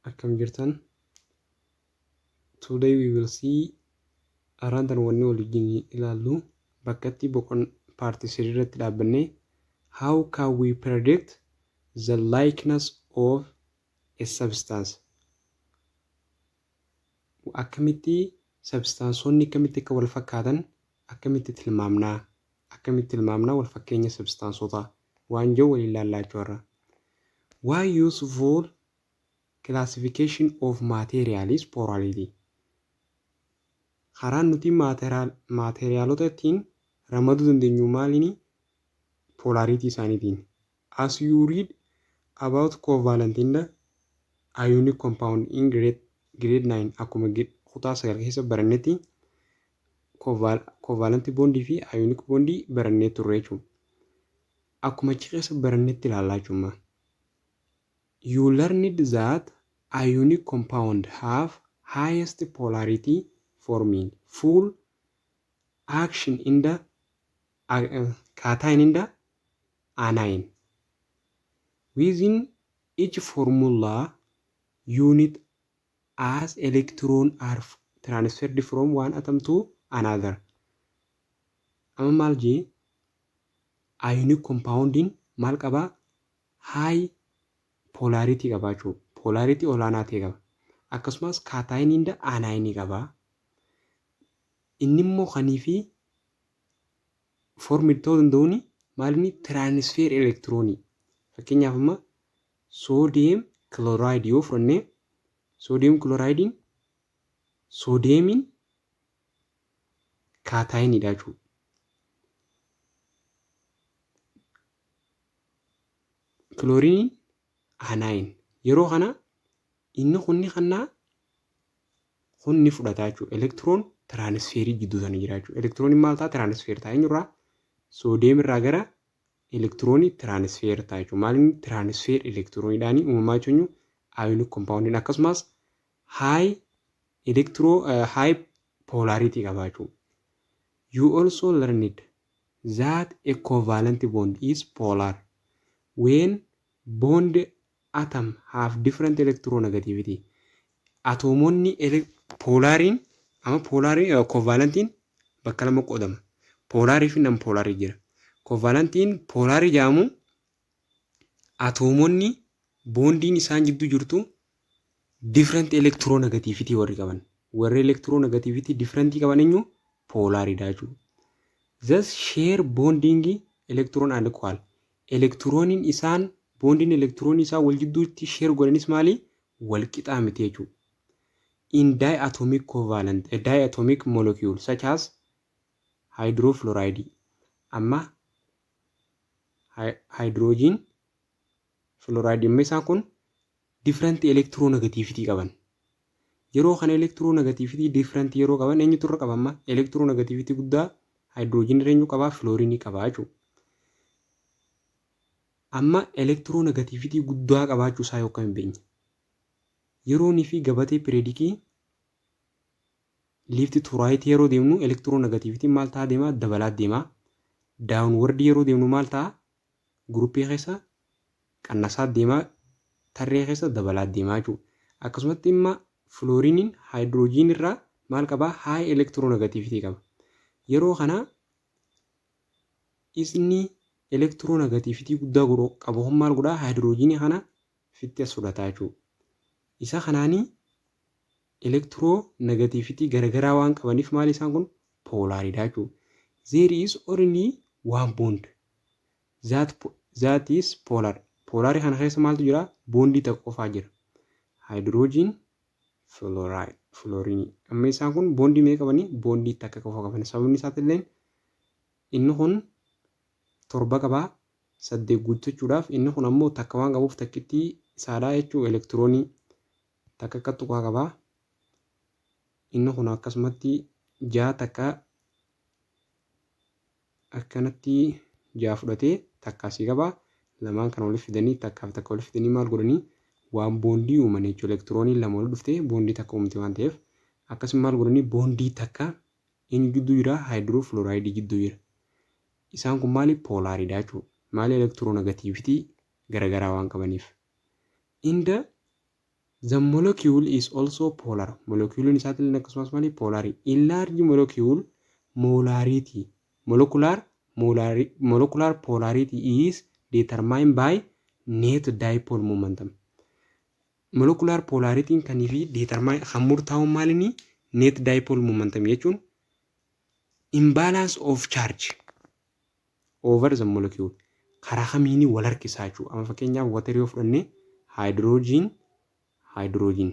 Akkam jirtan? Today we will see araan tan wanni wal wajjin ilaallu bakkatti boqon part 3 irratti dhaabbanne how can we predict the likeness of a substance, akkamitti sabstaansonni akkamitti akka wal fakkaatan akkamitti tilmaamnaa, akkamitti tilmaamnaa wal fakkeenya sabstaansota waan jiru waliin ilaallaa jechuudha. Why useful classification of material is polarity. Karaan nuti maateriyaalota ittiin ramaduu dandeenyu maaliini? Polarity isaaniitiin. As you read about covalent in the ionic compound in grade 9, akkuma kutaa 9 keessa barannetti covalent bondii fi ionic bondii barannee turre jechuudha. Akkuma achi keessa barannetti ilaallaa jechuudha. You learned that ionic compound have highest polarity, forming full action in the cation in the anion. Within each formula unit, as electron are transferred from one atom to another. Amma maal jee? Ionic compoundiin maal qabaa? High polarity qabaa jechuudha. Polarity olaanaa ta'e qaba. Akkasumas cationiin da anionii qabaa. Inni immoo kanii fi form ta'uu danda'uuni maalinni transfer elektiroonii. Fakkeenyaaf, amma sodium chloride yoo fudhanne, sodium chloridiin soodiyeemiin cationiidha jechuudha. Kilooriiniin anion. Yeroo kana inni kunni kannaa kun ni fudhata jechuudha. Electron transferii jidduu sana jira jechuudha. Elektirooniin maal ta'a? Transfer ta'a. Eenyurraa? Soodiyeem irraa gara elektiroonii transfer ta'a jechuudha. Maal inni transfer elektirooniidhaan uumamaa jechuun ionic compoundiin akkasumas high electro high polarity qaba jechuudha. You also learned that a covalent bond is polar when bond atom have different electronegativity. Atoomonni polariin amma polarii covalentiin bakka lama qoodama. Polarii fi non polarii jira. Covalentiin polarii jedhamu atoomonni bondiin isaan jidduu jirtu different electronegativity warri qaban. Warri electronegativity different qaban eenyu? Polariidha jechuudha. Thus share bonding electron and equal. Elektirooniin isaan bondiin elektiroonii isaa wal jidduutti share godhanis maali? Wal qixaa miti jechuudha. In diatomic covalent, a diatomic molecule such as hydrofluoride, amma hydrogen fluoride, amma isaan kun different electronegativity qaban. Yeroo kana electronegativity different yeroo qaban eenyutu irra qaba amma? Electronegativity guddaa hydrogen irra eenyu qabaa? Fluorine qabaa jechuudha. Amma electronegativity guddaa qabaachuu isaa yookaan hin beekne. Yeroonii fi gabatee periodicii left to right yeroo deemnu electronegativity maal ta'aa deemaa? Dabalaa deemaa. Downward yeroo deemnu maal ta'a? Groupii keessa qannasaa deemaa, tarree keessa dabalaa deemaa jechuudha. Akkasumatti imma fluoriniin hydrogen irraa maal qabaa? High electronegativity qaba. Yeroo kana isni electronegativity guddaa qabu kun maal godhaa? Hydrogenii kana fitti as fudhataa jechuudha. Isa kanaanii electronegativity garagaraa waan qabaniif maal isaan kun polariidha jechuudha. There is only one bond that is polar. Polarii kana keessa maaltu jira? Bondii tokko qofaa jira. Hydrogen fluoride, fluorinii. Amma isaan kun bondii meeqa qabanii? Bondii takka qofa qaban. Sababni isaatillee inni kun torba qabaa, saddeet guuttachuudhaaf inni kun ammoo takka waan qabuuf takkittii isaadhaa jechuu elektiroonii takka akka tuqaa qabaa. Inni kun akkasumatti ja'a takka akkanatti ja'a fudhatee takka asii qabaa. Lamaan kana walitti fidanii, takkaaf takka walitti fidanii maal godhanii? Waan bondii uuman jechuudha. Elektirooniin lama walitti dhuftee bondii takka uumte waan ta'eef akkasuma maal godhanii? Bondii takka eenyu gidduu jira? Hydrofluorideii gidduu jira. Isaan kun maali? Polariidha jechuudha. Maali? Electronegativity garagaraa waan qabaniif. In the The molecule is also polar. Moleculein isaatillee akkasumas maali? Polarii. In large molecule molarity, molecular polarity is determined by net dipole momentum. Molecular polaritiin kanii fi determine kan murtaa'u maalinni net dipole momentum jechuun imbalance of charge over the molecule, karaa kamiini wal harkisaa jechuudha. Amma fakkeenyaaf waterii yoo fudhanne, hydrogen hydrogen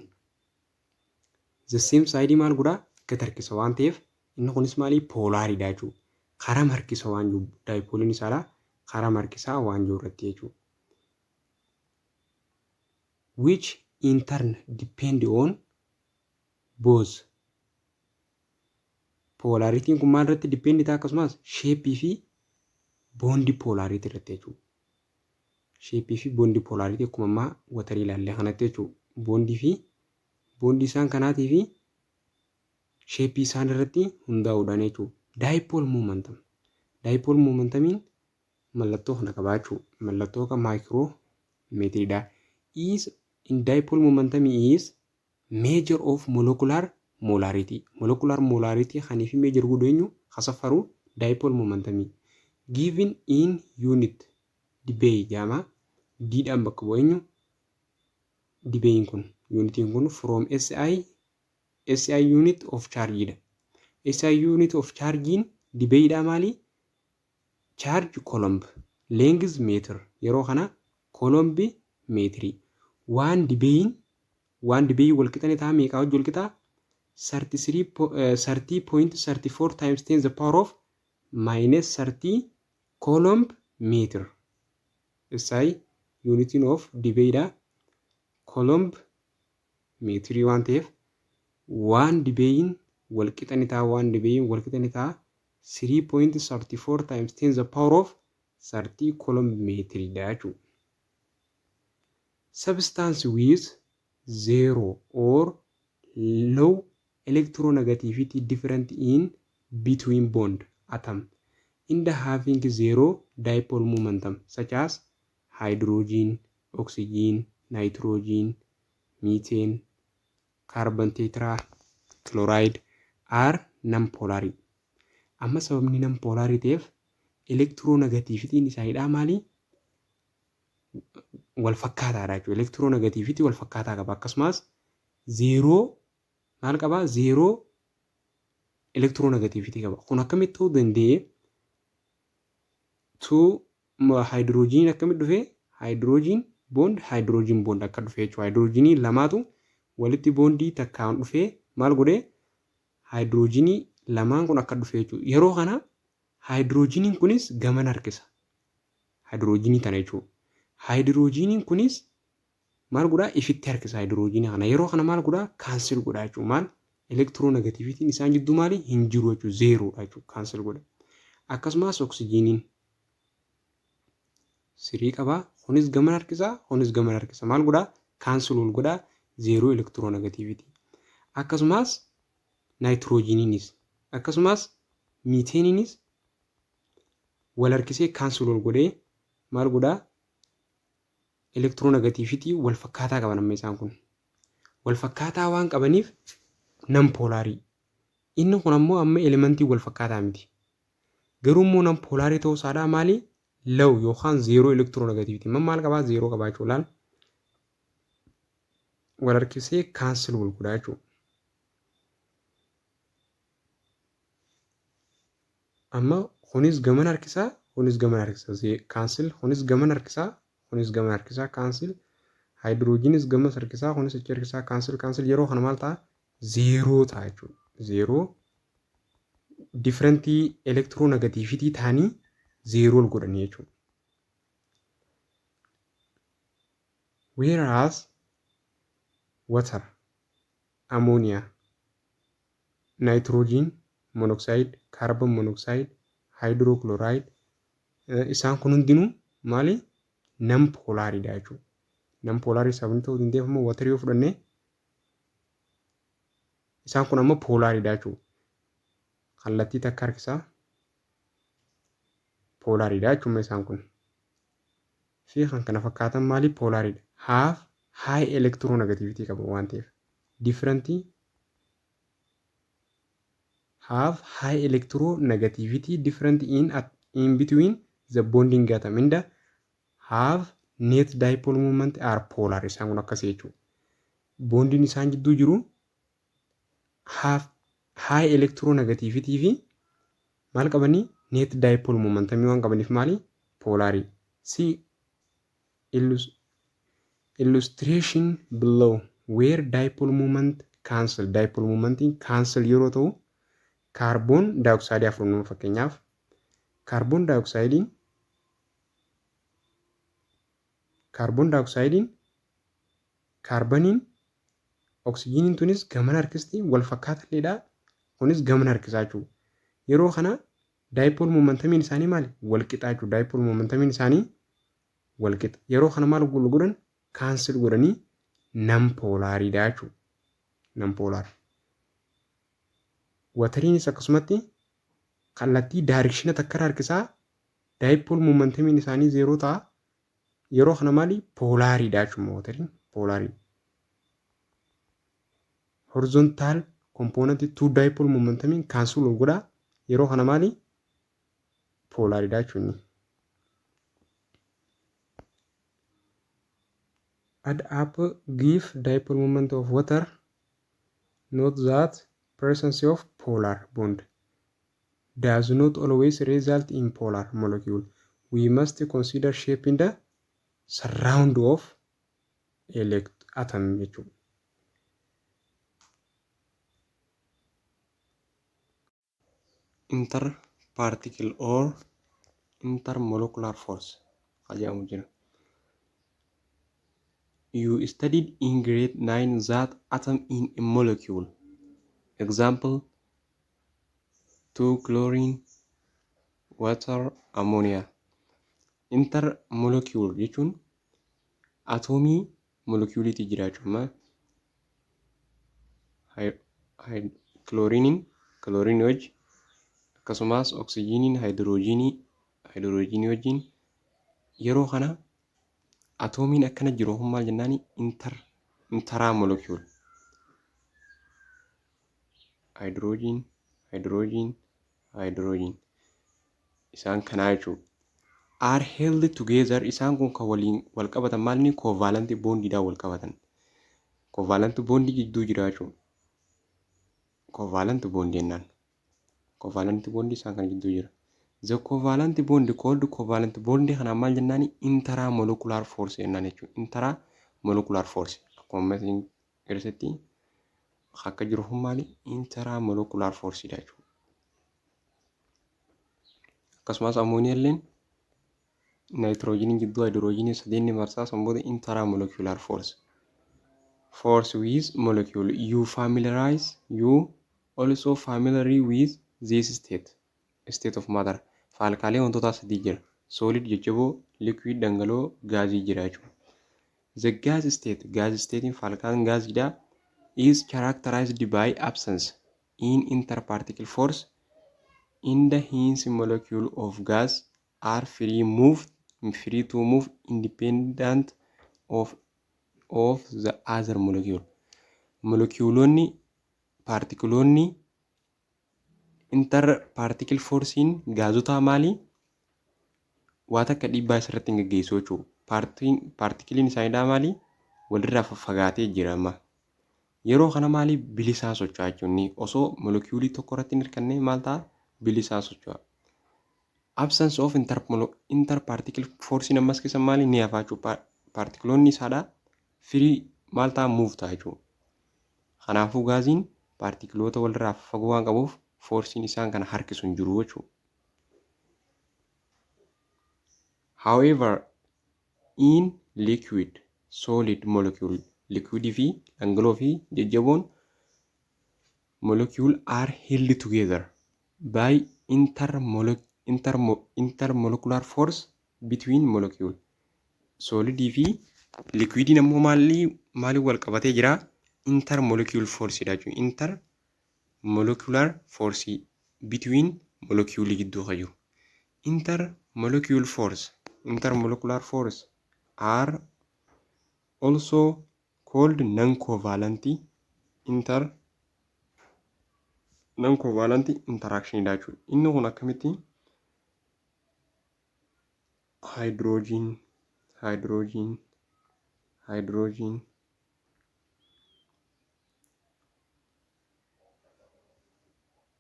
the same side maal godhaa? Gad harkisa waan ta'eef, inni kunis maali? Polariidha jechuudha. Karaa harkisa waan jiru, dipoliin isaadha, karaa harkisaa waan jiru irratti jechuudha. Which in turn depend on both polarityn kun maal irratti depend ta'a? Akkasumas shapeii fi bond polarity irratti jechuudha. Shapeii fi bond polarity akkuma ammaa waterii ilaallee kanatti jechuudha. Bondii fi bondii isaan kanaatii fi shapeii isaan irratti hundaa'uudhaan jechuudha. Dipole momentum. Dipole momentumiin mallattoo kana qabaa jechuudha. Mallattoo akka micrometeriidha. Is in dipole momentum is measure of molecular molarity. Molecular molarity kanii fi measure godhu eenyu kasafaru? Dipole momentum. Given in unit debye jedhama. D'dhaan bakka bu'u eenyu? Debyen kun, unitiin kun from SI unit of charge dha. SI unit of chargein debyedha maali? Charge coulomb, length meter. Yeroo kana coulomb meetirii. Waan debyen waan debye wal qixanii ta'a meeqaa wajji wal qixaa? 30.34 times 10 the power of minus 30 coulomb meter. SI unitiin of debyedha. Coulomb meetirii waan ta'eef, waan debyen wal qixa ni ta'a, waan debyen wal qixa ni ta'a 3.34 times 10 the power of 30 coulomb meetiriidha jechuudha. Substance with zero or low electronegativity different in between bond atom in the having zero dipole momentum, such as hydrogen, oxygen, nitrogen, methane, carbon tetrachloride, are non-polar. Amma sababni non-polar ta'eef electronegativityn isaaniidhaa maali? Wal fakkaataadha jechuudha. Electronegativity wal fakkaataa qaba. Akkasumas zero maal qabaa? Zero electronegativity qaba. Kun akkamitti ta'uu danda'e? Two hydrogen akkamitti dhufee? Hydrogen bond hydrogen bond akka dhufe jechuudha. Hydrogenii lamaatu walitti bondii takkaan dhufee maal godhee? Hydrogenii lamaan kun akka dhufe jechuudha. Yeroo kana hydrogeniin kunis gaman harkisa. Hydrogenii tana jechuudha. Hydrogeniin kunis maal godhaa? Ifitti harkisa hydrogenii kana. Yeroo kana maal godhaa? Cancel godhaa jechuudha. Maal? Electronegativityn isaan jidduu maali? Hin jiru jechuudha. Zerodha jechuudha. Cancel godha. Akkasumas oksijiiniin sirii qabaa. Kunis gaman harkisaa, kunis gaman harkisa. Maal godhaa? Cancel wal godhaa. Zero electronegativity. Akkasumas naayitiroojiiniinis, akkasumas miiteeniinis wal harkisee cancel wal godhee maal godhaa? Electronegativity wal fakkaataa qaban amma isaan kun. Wal fakkaataa waan qabaniif non polarii. Inni kun ammoo amma elementii wal fakkaataa miti. Garuu immoo non polarii ta'uu isaadhaa maali? Low yookaan zero electronegativity. Amma maal qabaa? Zero qabaa jechuudha. Laal, wal harkisee cancel wal godhaa jechuudha. Amma kunis gaman harkisaa, kunis gaman harkisaa, cancel, kunis gaman harkisaa, kunis gaman harkisaa, cancel, haayidroojiinis gamas harkisaa, kunis achi harkisaa, cancel, cancel. Yeroo kana maal ta'a? Zero ta'a jechuudha. Zero differentii electronegativity ta'anii zero wal godhanii jechuudha. Whereas water, ammonia, nitrogen monoxide, carbon monoxide, hydrochloride, isaan kun hundinuu maali? Non polariidha jechuudha. Non polarii sababni ta'uu danda'eef immoo waterii yoo fudhanne, isaan kun ammoo polariidha jechuudha. Kallattii takka harkisaa, polariidha jechuudha isaan kun. Fi kan kana fakkaatan maali? Polariidha. Have High electronegativity qaba waan ta'eef. Different have high electronegativity different in between the bonding atom and have net dipole moment are polar. Isaan kun akkasii jechuudha. Bondiin isaan jidduu jiru have high electronegativity fi maal qabanii net dipole momentumii waan qabaniif maali poolaarii. See illustration below where dipole moment cancel. Dipole momentiin cancel yeroo ta'u kaarboon daayoksayidii afur fakkeenyaaf kaarboon daayoksaayidiin kaarboon daayoksaayidiin kaarbaniin oksijiiniin tunis gamana harkisti wal fakkaataleedha. Kunis gamana harkisaa jechuudha. Yeroo kana dipole momentamiin isaanii maali? Wal qixaa jechuudha. Dipole momentamiin isaanii wal qixa. Yeroo kana maal godhan? Cancel godhanii non poolaariidha jechuudha. Non polar. Wateriinis akkasumatti kallattii directiona takka harkisaa dipole momentamiin isaanii zeeroo ta'a. Yeroo kana maali? Poolaariidha jechuudha wateriin poolaarii. Horizontal component two dipole momentamiin cancel wal godhaa. Yeroo kana maali? Poolaariidha jechuudha. Add up give dipole moment of water. Note that presence of polar bond does not always result in polar molecule. We must consider shape in the surround of atom jechuudha. Interparticle or intermolecular force jedhamu jira. You studied in grade 9 that atom in a molecule. Example 2 chlorine, water, ammonia. Intermolecule jechuun atoomii molekuuliitii jira jechuudha. Kilooriiniin kilooriinii wajji akkasumas oksijiiniin haayidiroojiinii wajjin yeroo kana atoomiin akkana jiru kun maal jennaani intramolecule. Haayidiroojiin, haayidiroojiin, haayidiroojiin isaan kanaa jechuudha. Are held together isaan kun kan waliin wal qabatan maal inni covalent bondiidhaan wal qabatan. Covalent bondii jidduu jira jechuudha. Covalent bond jennaan. Covalent bondii isaan kana jidduu jira. The covalent bond called covalent bond kanaan maal jennaani intramolecular force jennaan jechuudha. Intramolecular force akkuma amma isin agarsiisetti akka jiru kun maali intramolecular force dha jechuudha. Akkasumas ammooniyaalleen naayitiroojiinii jidduu haayidiroojiinii sadeen marsaa san booda intramolecular force. Force with molecule you familiarize you also familiar with this state of matter. Faalkaalee wantootaa sadii jira. Solid jajjaboo, liquid dhangala'oo, gaazii jira jechuudha. The gas state, gas statein faalkaan gaaziidha is characterized by absence in interparticle force in the hence molecule of gas are free to move independent of the other molecule. Molekiyuulonni paartikiloonni interparticle forcein gaazotaa maali? Waa takka dhiibbaa isarratti hin gaggeessu jechuudha. Paartikiliin isaaniidhaa maali? Walirraa faffagaatee jira amma. Yeroo kana maali bilisaan socho'a jechuun osoo molekiyuulii tokko irratti hin hirkanne maal ta'a? Bilisaan socho'a. Absence of interparticle forcein ammas keessa maali ni hafa jechuudha. Paartikiloonni isaadhaa free maal ta'a move ta'a jechuudha. Kanaafuu gaaziin paartikiloota walirraa fagoo waan qabuuf foorsiin isaan kana harkisu hin jiru jechuudha. However, in liquid, solid molecule, liquidii fi dhangala'oo fi jajjaboon molecule are held together by intermolecular force between molecule. Solidii fi liquidiin ammoo maaliin wal qabatee jira? Intermolecule force dha jechuudha. Intermolecular force between molecule gidduu kan jiru. Intermolecule force are Also called non-covalent inter non-covalent interaction dha jechuudha. Inni kun akkamitti hydrogen, hydrogen, hydrogen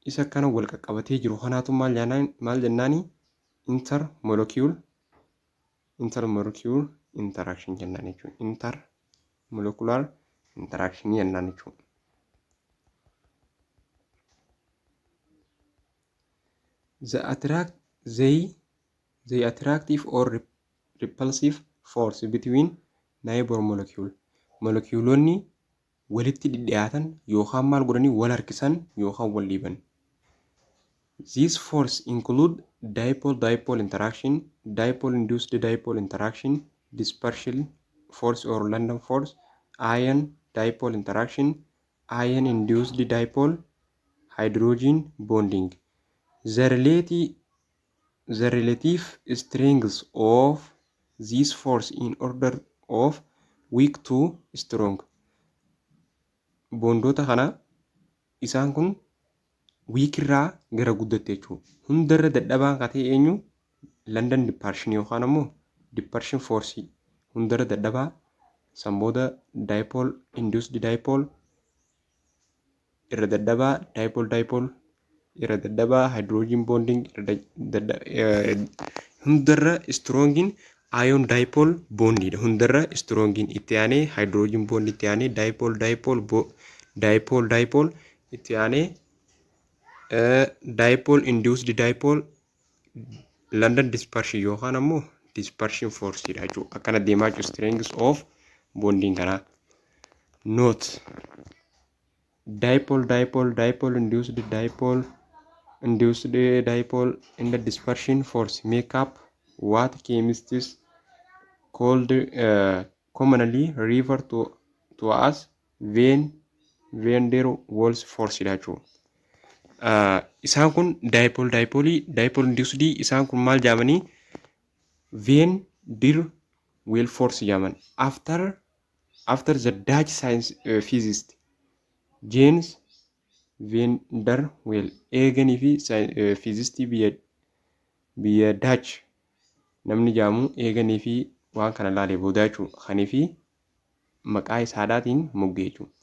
isa kana wal qaqqabatee jiru kanaatu maal jennaani? Intermolecule interaction jennaan jechuudha. Intermolecular interaction jennaan jechuudha. The attract they attractive or repulsive force between neighbor molecule. Moleculoonni walitti dhidhiyaatan yookaan maal godhanii wal harkisan yookaan wal dhiiban. These force include dipole-dipole interaction, dipole-induced dipole interaction, dispersion force or London force, ion dipole interaction, ion induced dipole, hydrogen bonding. The relative strength of this force in order of weak to strong. Bondoota kana isaan kun weak irraa gara guddatte jechuudha. Hundarra dadhabaan kan ta'e eenyu? London dispersion yookaan ammoo dispersion force hundarra dadhabaa. San booda dipole induced dipole irra dadhabaa, dipole dipole irra dadhabaa, hydrogen bonding hundarra strongiin ion dipole bondiidha. Hundarra strongiin itti aanee hydrogen bond, itti aanee dipole dipole, dipole dipole, itti aanee dipole induced dipole, London dispersion yookaan ammoo dispersion force dha jechuudha. Akkana deemaa jiru strength of bonding kanaa. Note: dipole dipole, dipole induced dipole, induced dipole in the dispersion force make up what chemists called commonly refer to as Van der Waals force dha jechuudha. Isaan kun dipole dipolii, dipole induced, isaan kun maal jedhamanii? Van der Waals force jedhaman. After the Dutch science physicist James van der Waals eeganii fi physistii biyya Dutch namni jedhamu eeganii fi waan kana laalee booda jechuudha. Kanii fi maqaa isaadhaatiin moggee jechuudha.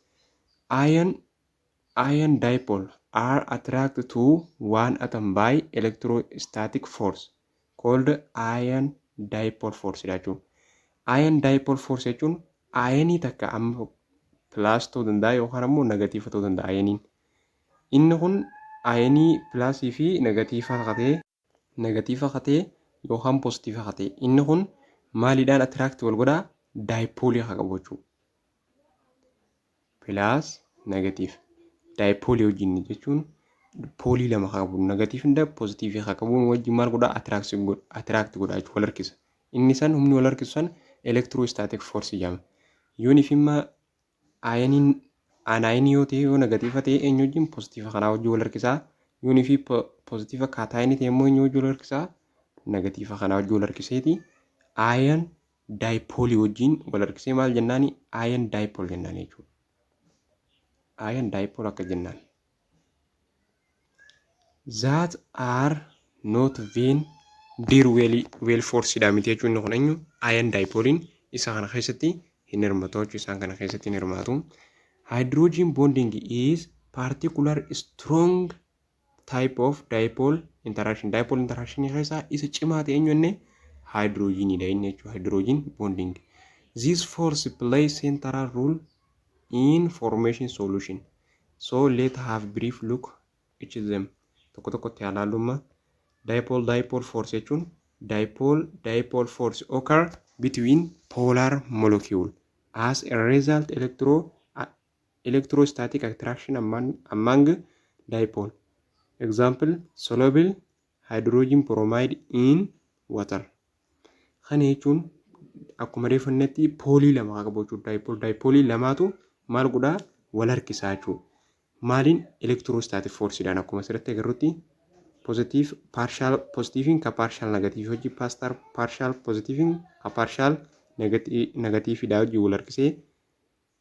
Ion dipole are attracted to one atom by electrostatic force called ion dipole force jechuudha. Ion dipole force jechuun ionii takka amma plus ta'uu danda'a yookaan ammoo negative ta'uu danda'a ioniin. Inni kun ionii plusii fi negative ta'e yookaan positive ta'e, inni kun maaliidhaan attract wal godhaa? Dipolii haa qabu jechuudha. Plus negative dipolii wajjin jechuun polii lama haa qabu, negative hunda positive haa qabu wajjin maal godhaa? Attract godhaa jechuudha, wal harkisa. Inni san humni wal harkisu san electrostatic force jedhama. Yooniif immoo ioniin anionii yoo ta'e, yoo negative ta'e, eenyu wajjin? Positive kanaa wajjin wal harkisaa. Yoonii fi positive cationii ta'e immoo eenyu wajjin wal harkisaa? Negative kanaa wajjin wal harkiseeti ion dipolii wajjin wal harkisee maal jennaani? Ion dipole jennaan jechuudha. Ion dipole akka jennaan. That are not Van der Waals force dha miti jechuun. Inni kun eenyu? Ion dipoliin isa kana keessatti hin hirmaatu jechuudha, isaan kana keessatti hin hirmaatu. Hydrogen bonding is particular strong type of dipole interaction. Dipole interaction keessaa isa cimaa ta'e eenyu inni? Hydrogenidha inni jechuudha. Hydrogen bonding. This force plays central role in formation solution. So let have brief look each of them. Tokko tokkotti haa ilaallu. Dipole dipole force jechuun dipole dipole force occur between polar molecule. As a result, electrostatic attraction among dipole. Example: soluble hydrogen bromide in water. Kana jechuun akkuma reeffannetti polii lama qaba jechuudha. Dipole dipolii lamaatu maal godhaa? Wal harkisaa jechuudha. Maaliin? Electrostatic forceiidhaan. Akkuma asirratti agarrutti positive partial positiveiin ka partial negative hojii, partial positiveiin ka partial Negatiividhaa wajjin wal harkisee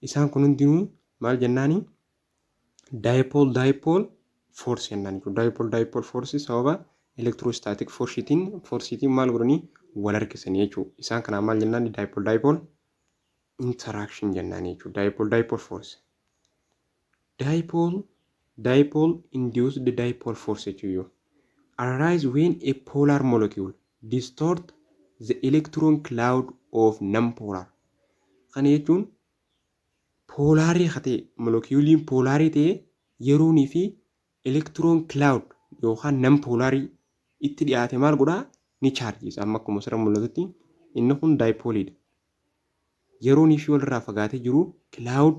isaan kun hundinuu maal jennaani? Dipole dipole force jennaan jechuudha. Dipole dipole force sababa electrostatic forceiitiin maal godhanii wal harkisanii jechuudha. Isaan kanaan maal jennaan? Dipole dipole interaction jennaan jechuudha. Dipole dipole force. Dipole dipole induced dipole force jechuudha. Arise when a polar molecule distort the electron cloud of non-polar. Kana jechuun polarii haa ta'e, moleculeiin polarii ta'e yeroonii fi electron cloud yookaan non polarii itti dhiyaate maal godhaa? Ni chaarjiisa. Amma akkuma asirra mul'atutti inni kun dipoleiidha. Yeroonii fi walirraa fagaatee jiru cloud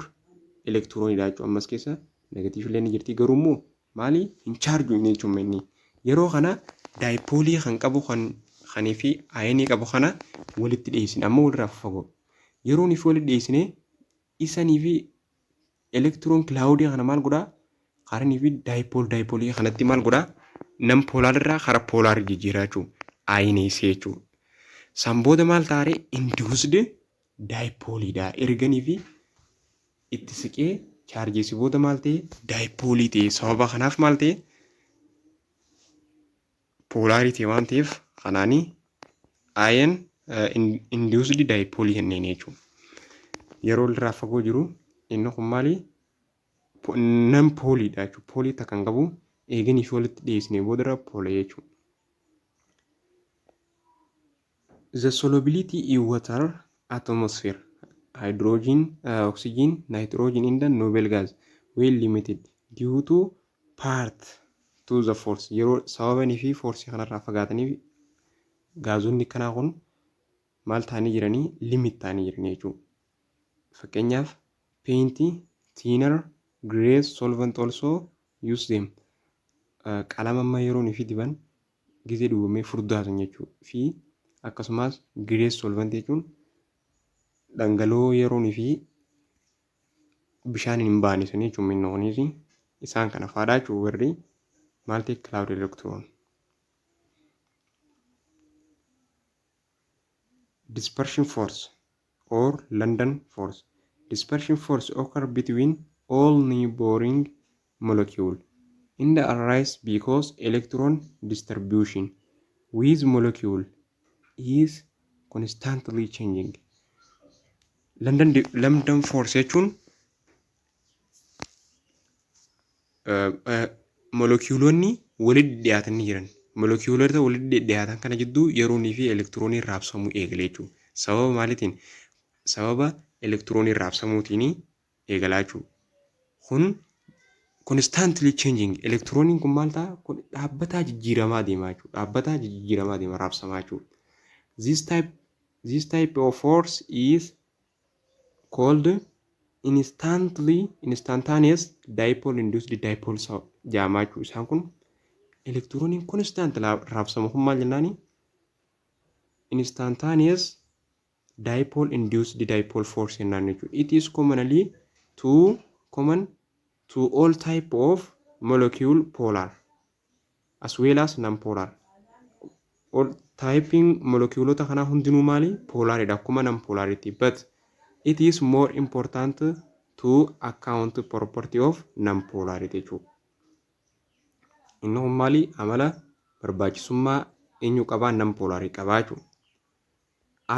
electroniidha jechuudha. Ammas keessa negative illee ni jirti, garuu immoo maali hin chaarju inni jechuudha inni. Yeroo kana dipoleii kan qabu kan kanii fi ionii qabu kana walitti dhiyeessine, amma walirraa fagoo. Yeroonii fi walitti dhiyeessine isanii fi electron cloudii kana maal godhaa? Karanii fi dipole dipoleii kanatti maal godhaa? Non polar irraa kara polarii jijjiiraa jechuudha. Ioniisee jechuudha. San booda maal taaree? Induced dipoleiidha. Erganii fi itti siqee chaarjeessi booda maal ta'e? Dipoleii ta'e. Sababa kanaaf maal ta'e? Polarii ta'e waan ta'eef kanaanii ion induced dipoleii jenneen jechuudha. Yeroo irraa fagoo jiru inni kun maali? Non poleiidha jechuudha. Poleii takka hin qabu, eeganii fi walitti dhiyeessinee boodarra poleii jechuudha. The solubility in water atmosphere, hydrogen, oxygen, nitrogen in the noble gas well limited due to part to the force. Yeroo sababanii fi forceii kanarraa fagaatanii gaazonni kanaa kun maal ta'anii jiranii? Limit ta'anii jiranii jechuudha. Fakkeenyaaf, paint thinner, grease solvent also use them. Qalama amma yeroo fi diban gizee dhugumee furdaatan jechuudha. Fi akkasumas grease solvent jechuun dhangala'oo yeroonii fi bishaan hin baane sanii jechuudha. Minnooniis isaan kana fa'aadha jechuudha, warri maal ta'e cloud electron. Dispersion force or London force. Dispersion force occur between all neighboring molecule in the arise because electron distribution with molecule is constantly changing. London force jechuun moleculeonni walitti dhiyaatanii jiran. Moleculeota walitti dhiyaatan kana jidduu yeroonii fi elektirooniin raabsamuu eegale jechuudha. Sababa maaliitiin? Sababa elektirooniin raabsamuutiin eegalaa jechuudha. Kun constantly changing, elektirooniin kun maal ta'a? Kun dhaabbataa jijjiiramaa deemaa jechuudha. Dhaabbataa jijjiiramaa deema, raabsamaa jechuudha. This type of force is called instantaneous dipole induced dipole jedhamaa jechuudha. Isaan kun elektirooniin constant raabsamu kun maal jennaani? Instantaneous dipole induced dipole force jennaan jechuudha. It is commonly to common to all type of molecule, polar as well as non-polar. All typing moleculeota kanaa hundinuu maali? Polaridha akkuma non-polaritti, but it is more important to account property of non-polarity jechuudha. Inni kun maali? Amala barbaachisummaa eenyu qabaa? Non-polarii qabaa jechuudha.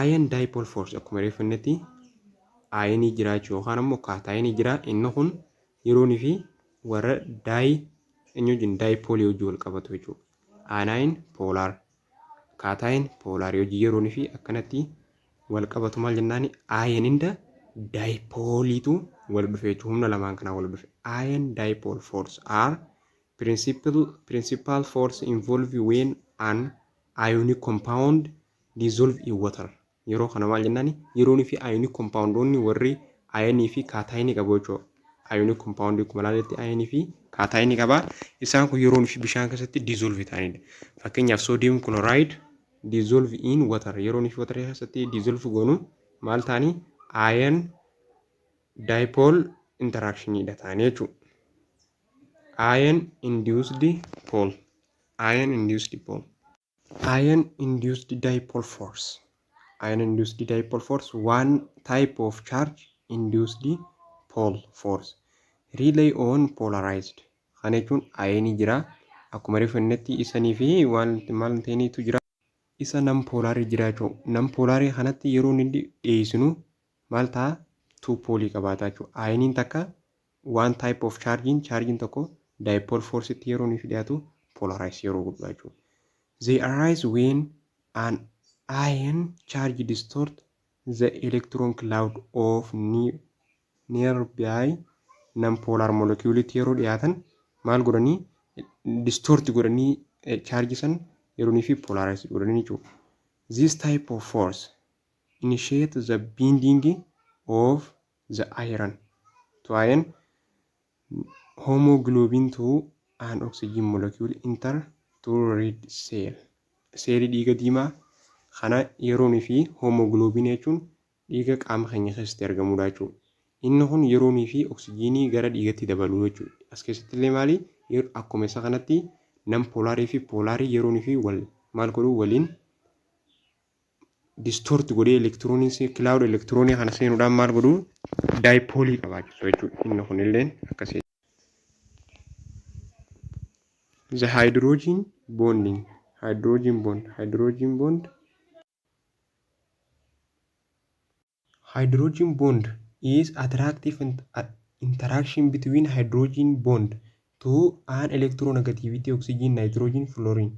Ion dipole force akkuma reeffannetti ionii jiraachuu yookaan immoo cationii jira. Inni kun yeroonii fi warra di eenyu wajjin? Dipoleii wajjin wal qabatu jechuudha. Anion polar, cation polarii hojii yeroonii fi akkanatti wal qabatu maal jennaani? Ion and dipoleiitu wal dhufe jechuudha. Humna lamaan kanaa wal dhufe. Ion dipole force are principal force involved when an ionic compound dissolve in water. Yeroo kana maal jennaani? Yeroonii fi ionic compoundoonni warri ionii fi cationii qabu jechuudha. Ionic compound akkuma ilaaletti ionii fi cationii qaba. Isaan kun yeroonii fi bishaan keessatti dissolve ta'anidha. Fakkeenyaaf, sodium chloride dissolve in water, yeroonii fi water keessatti dissolve goonu maal ta'anii? Ion dipole interactionidha ta'anii jechuudha. Ion induced pole, ion induced pole, ion induced dipole force. Ion induced dipole force, one type of charge induced pole force. Relay on polarized. Kana jechuun ayinii jira. Akkuma reefu jennetti isanii fi waan maal ta'iniitu jira. Isa non poolaarii jira jechuudha. Non poolaarii kanatti yeroo inni dhiyeessinu maal ta'a? Two poolii qabaata jechuudha. Ayiniin takka one type of charging, charging tokko dipole force tti yeroo inni dhiyaatu polarize yeroo godhu jechuudha. They arise when an ion charge distort the electron cloud of nearby non-polar molecule tti yeroo dhiyaatan maal godhanii distort godhanii charge san yeroo inni fi polarize godhanii jechuudha. This type of force initiate the binding of the iron to iron hemoglobin to an oxygen molecule enter to red cell. Seelii dhiiga diimaa kana yeroonii fi hemoglobin jechuun dhiiga qaama keenya keessatti argamudha jechuudha. Inni kun yeroonii fi oksijiinii gara dhiigatti dabaluu jechuudha. As keessatti illee maali? Akkuma isa kanatti non poolaarii fi poolaarii yeroonii fi wal maal godhuu waliin distort godhee elektiroonii cloud elektiroonii kana seenuudhaan maal godhuu daayipoolii qabaachisu jechuudha. Inni kunillee akkasii. The hydrogen bonding, hydrogen bond, hydrogen bond, hydrogen bond is attractive interaction between hydrogen bond to an electronegativity oxygen, nitrogen, fluorine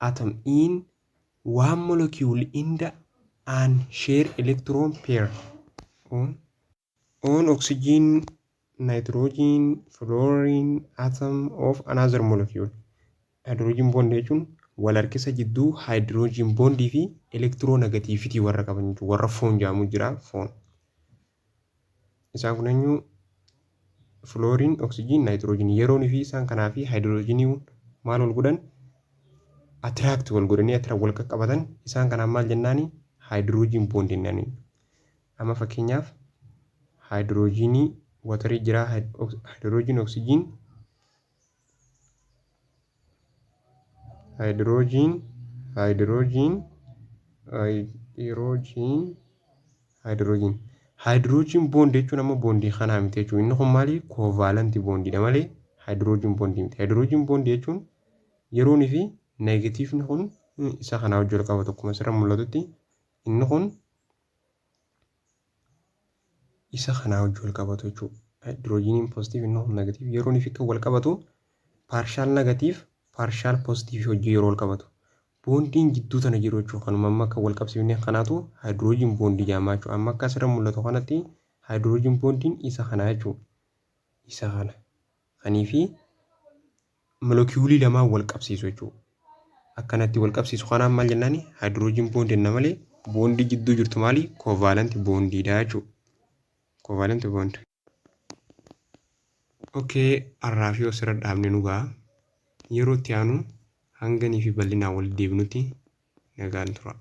atom in one molecule in the and share electron pair on oxygen, nitrogen, fluorine atom of another molecule. Hydrogen bond jechuun wal harkisa jidduu hydrogen bondii fi electronegativity warra qaban jechuudha. Warra foon jedhamu jira foon. Isaan kun eenyu fluorine, oxygen, nitrogen yeroon fi isaan kanaa fi hydrogenii maal wal godhan attract wal godhanii attract wal qaqqabatan isaan kanaan maal jennaani hydrogen bond jennaani. Amma fakkeenyaaf hydrogenii waterii jira hydrogen oxygen hydrogen hydrogen hydrogen hydrogen hydrogen bond jechuun amma bondii kanaa miti jechuudha. Inni kun maali? Koovaalanti bondiidha malee hydrogen bondii miti. Hydrogen bondii jechuun yeroonii fi neegatiivni kun isa kanaa wajjin wal qabatu akkuma asirra mul'atutti inni kun isa kanaa wajjin wal qabatu jechuudha. Haayidroojiniin poozitiiv inni kun negatiiv yeroo inni fi wal qabatu paarshaal negatiiv paarshaal poozitiivii wajjin yeroo wal qabatu. Boondiin jidduu tana jiru jechuudha. Kanuma amma akka wal qabsiifne kanaatu haayidroojiin boondii jedhama jechuudha. Amma akka asirra mul'atu kanatti haayidroojiin boondiin isa kana jechuudha. Isa kana. Kanii fi molekiyuulii lamaan wal qabsiisu jechuudha. Akkanatti wal qabsiisu kanaan maal jennaani haayidroojiin boondii jenna malee boondii jidduu jirtu maali koovaalanti boondiidha jechuudha. Covalent bond. Okay, har'aa fi asirra dhaabne nu ga'a. Yeroo itti aanu hanganii fi bal'inaan walitti deebinutti nagaan tura.